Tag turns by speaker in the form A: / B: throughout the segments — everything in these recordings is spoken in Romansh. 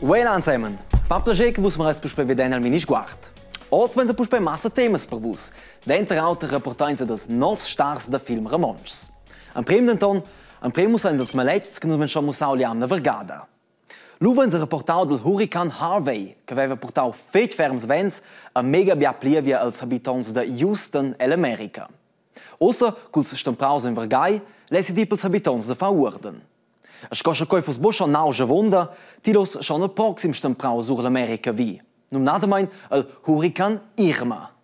A: Well ansemen. Fa piacere che vus m'avais puspei veder nel Minisguard. Oz venza puspei massa temas per vus. Denter auter rapportainsa dels novs stars da film romontschs. Emprem denton, emprem mussain dels maletgs che nus vein schon mussau l'jamna vargada. Lu vein reportau dal hurican Harvey che veva purtau fetg ferms vents e mega bia plievia als habitonts da Houston ell'America. Ussa, culs stempraus en vargai, lessi dir pils habitonts da far uorden. E sco sche quei fuss buca schon nausch avunda, tilos schon il proxim stemprau sur l'America vi, numnadamein il hurican Irma.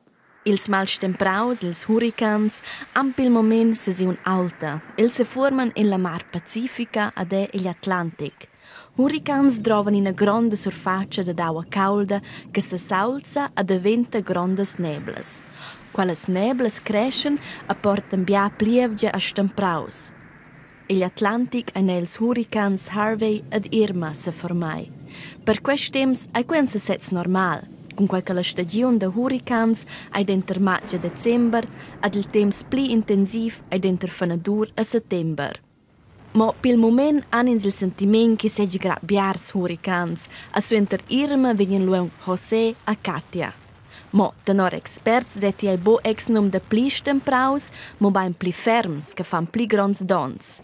B: Ils malstempraus, ils huricans, han pil mument sesiun aulta. Els sefuorman en la Mar Pacifica ad egl Atlantic. Huricans drovan ina gronda surfatscha dad aua caulda che sesaulza e daventa grondas neblas. Quellas neblas creschan e portan bia plievgia a stempraus. Egl Atlantic ein els huricans Harvey ed Irma seformai. Per quest temps ei quei en sesez normal, cunquei che la stagiun da huricans ei denter matg e december ed il temps pli intensiv ei denter fenadur e settember. Mo pil mument han ins il sentiment ch'i seigi grad biars huricans e suenter Irma vegnan lu aunc José e Katia. Mo tenor experts detti ei buc exnum dapli stempraus, mobein pli ferms che fan pli gronds donns.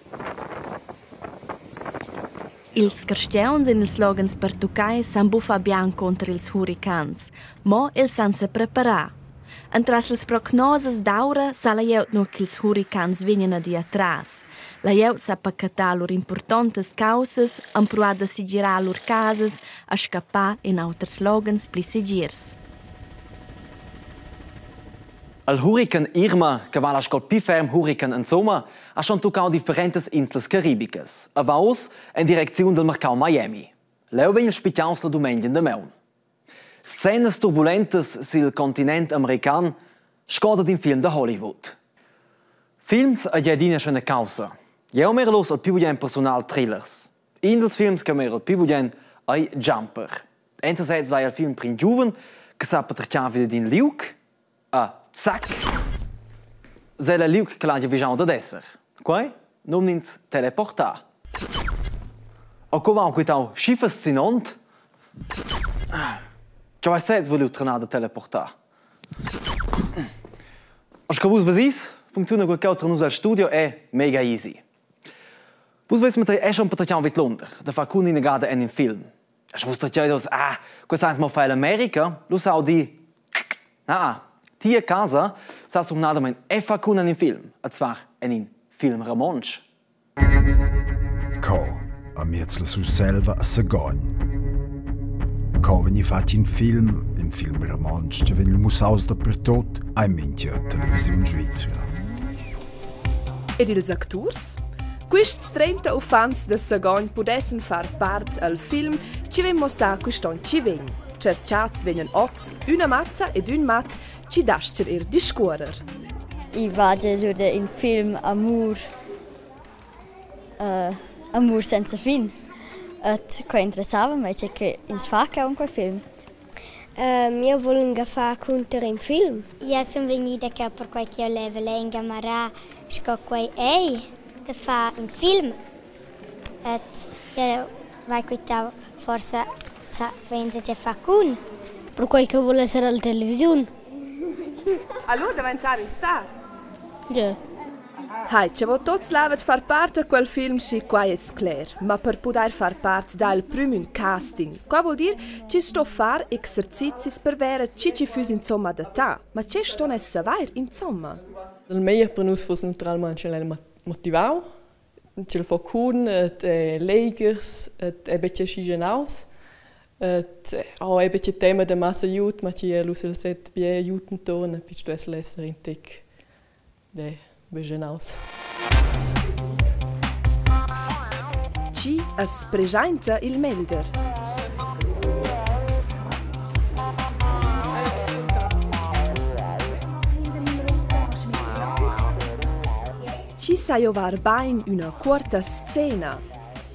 B: Ils carstgauns en ils loghens pertuccai san buffar bien conter ils huricans, mo els san sepreparar. Entras las prognosas d'aura sa la glieud nua ch'ils huricans vegnan ad ir atras. La glieud sa pachetar lur impurtontas caussas, empruar da segirar lur casas e scappar en auters loghens pli segirs.
A: Il hurican Irma, che vala sco il pli ferm hurican insomma, ha schon tuccau differentas inslas caribicas e va uss en direcziun dal marcau Miami. Leu vegn el spitgaus la dumengia damaun. Scenas turbulentas sil continent american sco dad in film da Hollywood. Films ei adina schon una caussa. Jeu mira los al pli bugen personal thrillers. In dals films che mira il pli bugen ei Jumper. Enzasez vai il film per in giuven che sa patertgar vi d'in liug e zac sei la liug che l'haja vigiau dad esser. Quei numn'ins teleportar. O co va quitau schi fascinont che vai sez vuliu trenar da teleportar. O sco vus vesis, funcziuna quei cheu tra nus al studio è mega easy. Vus veis matei è schon patertgau vidlunder da far cun ina gada en in film. E sche vus tertgeis oz, ah, quei sa ins mo far ell'America, lu sa di, na, ti a casa sas numnadamein è far cun en in film, e zwar en in film romontsch.
C: Co amiez la Surselva a Sagogn. Co vegni fatg in film, in film romontsch che vegn mussaus dapertut ei mintga televisiun svizra.
D: Ed ils acturs? Quists 30 uffants da Sagogn pudessan far part al film chi vegn muossà quist'on chi vegn. Tscherchats vegnan oz üna matta ed ün mat chi das-chan eir discuorrer.
E: I va sur in film amur amur senza fin. Et quei interessava mei tgei che ins fa cheu en quei film.
F: Jeu vul far cunter in film. Jeu sun vegnida cheu perquei ch'jeu level engamarar sco quei ei da far in film. Ed jeu vai quitau forsa sa vegn tgei far cun.
G: Perquei ch'jeu vul esser alla televisiun.
D: Allura daventar in star?
G: Jeu.
D: Hai, cha vo tuots lavet far part da quel film, schi quai es cler. Ma per pudair far part dà il prüm ün casting. Qua voul dir chi's sto far exercizis per verer chi chi füss insomma adattà. Ma che ston els savair insomma?
H: Il meglier per nus fuss naturalmein sch'el ei motivau, ch'el fa cun ed è leghers ed è betg aschi genaus. Ed ho er betg tema da massa aiut, ma chi el uss el set bien aiut enturn, epi stuess el esser in tec de begenaus.
D: Chi as preschainta il melder? Chi sa giovar bain üna cuorta scena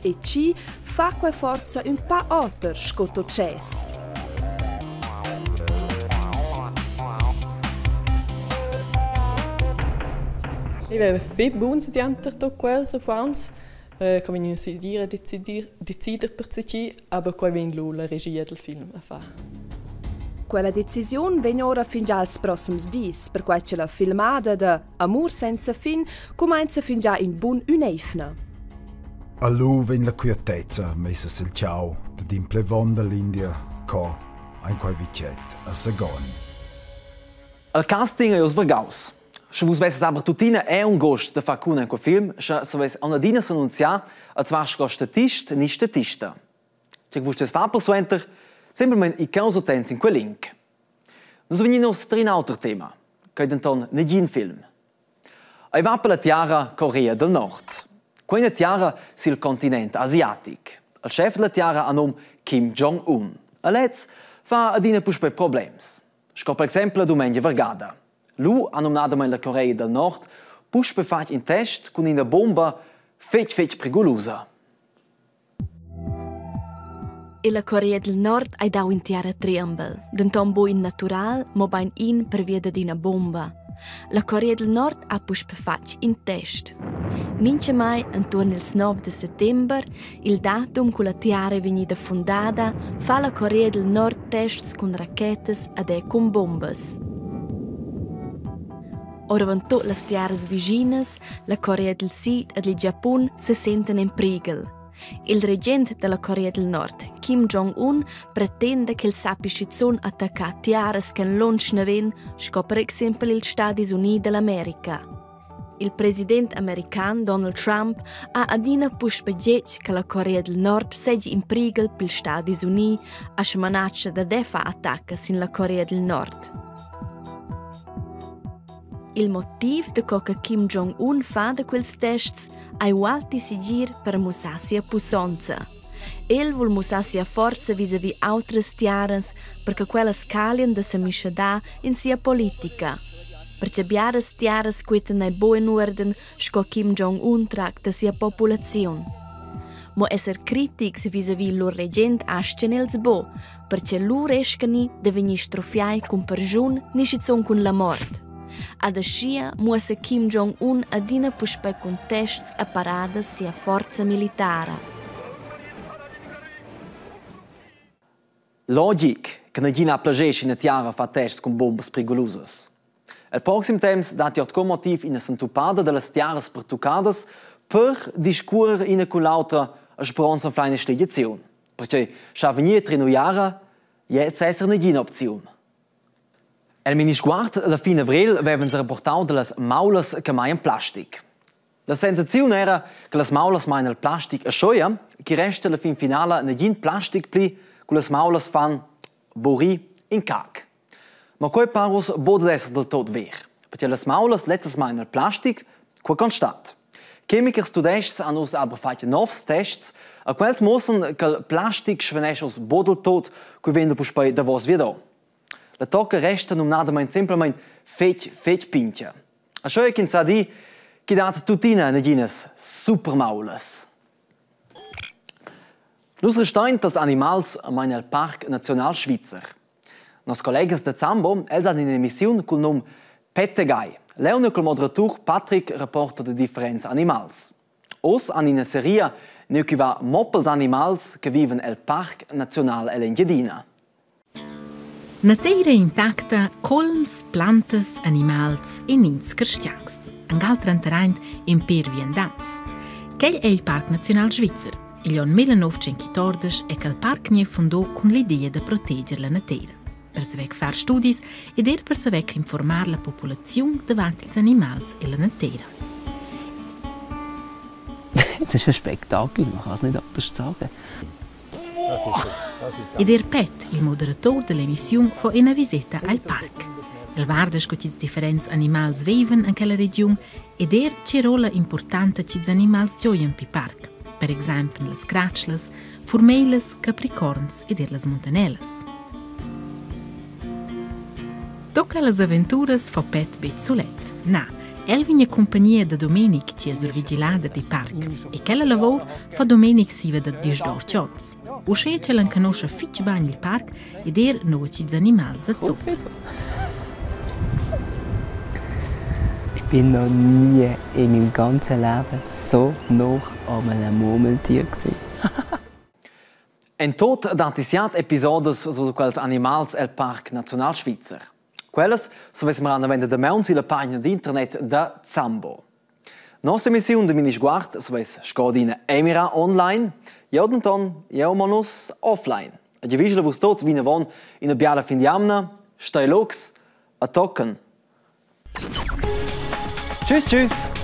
D: e chi fa que forza ün pa oter sco totschès.
H: I veva fetg buns dianter tut quels uffants. Che vegn decidir decidir decider per tgi, aber quei vegn lu la regia del film a far.
D: Quella decisiun vegn ora fingià als prossems dis, perquai che la filmada da Amur senza fin cumainza fingià in bun ün'eivna.
C: A lu vegn la quietezza messa sil tgau dad in plevon dall'India co ein quei vitget a Sagogn.
A: Il casting ei oz vargaus. Sche vus vesses aber tuttina è un gost da far cun en quel film, sche savess adina s'annunziar als var sco statist ni statista. Tge che vus stuess far persuenter? Semplamein ir causa utents in quel link. Nus vegnin oz tar in auter tema, ch'ei denton negin film. Ei va per la tiara Corea del Nord. Quei è tiara sil continent asiatic. Il chef della tiara ha num Kim Jong-un. E lez fa adina puspei problems. Sco per exempel la dumengia vargada. Lu ha numnadamein la Corea del Nord puspei fatg in test cun ina bomba fetg fetg prigulusa.
B: Ella Corea del Nord hai dau in tiaratriembel, denton buc in natural, mobein in pervia dad ina bomba. La Corea del Nord ha puspei fatg in test. Mintgamai entuorn ils 9 de settember, il datum cu la tiara ei vegnida fundada, fa la Corea del Nord tests cun rachetas ed era cun bombas. Oravontut las tiaras vischinas, la Corea del Sid ed il Giapun sesentan en prighel. Il regent dalla Corea del Nord, Kim Jong-un, pretenda ch'el sappi schizun attaccar tiaras ch'en lunsch naven, sco per exempel ils Stadis Units dall'America. Il president american Donald Trump ha adina puspei getg che la Corea del Nord seigi in prighel pils Stadis Units a smanatscha da defar attaccas sin la Corea del Nord. Il motiv daco che Kim Jong-un fa da quels tests ei ualti segir per mussar sia pussonza. El vul mussar sia forza visavi autras tiaras per che quellas calien da semischedar in sia politica. Perche biaras tiaras quetan ei buc en uorden sco Kim Jong-un tracta sia populaziun. Mo esser critics visavi lur regent astgan els buc, perche lur eschani da vegnir strofiai cun perschun ni schizun cun la mort. Ad aschia muossa Kim Jong-un adina puspei cun tests e paradas sia forza militara.
A: Logic che nagina plascher sch'ina tiara fa tests cun bombas prigulusas. El proxim temps datti ord quei motiv ina sentupada dallas tiaras pertuccadas per discuorer ina cun l'autra e speronza anflar ina sligiaziun. Pertgei schar vegnir trin uiara gliez esser negina opziun. El minisguard la fin avrel vevan rapportau dallas maulas che maian plastic. La sensaziun era che las maulas mein el plastic aschia che resta la fin finala negin plastic pli cu las maulas fan burri in cac. Ma quei parus bod esser del tot ver, perche las maulas lezzas mein el plastic, quei constat. Chemichers tudestgs han uss aber fatg novs tests, a quels muossan ch'el plastic svanescha uss bod del tot, cui vegn puspei davos viado. La tocca resta numnadamain semplamein fetg fetg pintga. Aschia ch'ins sa dir ch'i dat tuttina naginas supermaulas. Nus restein tals animals main el Parc Naziunal Svizzer. Nos collegas da Zambo, els han in'emissiun cul num Pettegai. Leu cul moderatur Patrick rapporta da differents animals. Oz han ina seria neu chi va mo pels animals che vivan el Parc Naziunal ell'Engiadina.
I: Nateira intacta, colms, plantas, animals e nins cristians. Angal tranteraint in per viandants. Quel è il Parc Naziunal Svizzer. Igl onn 1914 è quel parc gnì fundò cun l'idea da proteger la nateira, per saver far studis ed er per saver informar la populaziun davart ils animals e la nateira.
J: Das ist ein Spektakel, man kann es nicht anders sagen.
I: Ed er Pet, il moderatur dall'emissiun, fa ina viseta al parc. El guarda sco ch'ils differents animals vivan en quella regiun ed er tge rolla impurtanta ch'ils animals giojan pi parc. Per exempel las cratschlas, furmeilas, capricorns ed er las muntanellas. Tocca las aventuras fa Pet betg sulet. Na, el vegn accumpagnia da Domenic che è survigilader dil parc e quella lavur fa Domenic siva da 18 onns. Uschè ch'el enconoscha fitg bain il parc ed er nua ch'ils animals a zuppan.
J: bin noch nie in meinem ganzen Leben so nah an einem Murmeltier gewesen.
A: En tot datti siat episodas sur quels animals el Parc Naziunal Svizzer. Quellas savess marar venda damaun silla pagina d'internet da Zambo. Nossa emissiun da Minisguard savess scodina emira online, jeu denton, jeu mo nus offline. E giavischel a vus tots vinavon ina biala fin d'jamna, stei lucs, a tochen. Tschüss, tschüss!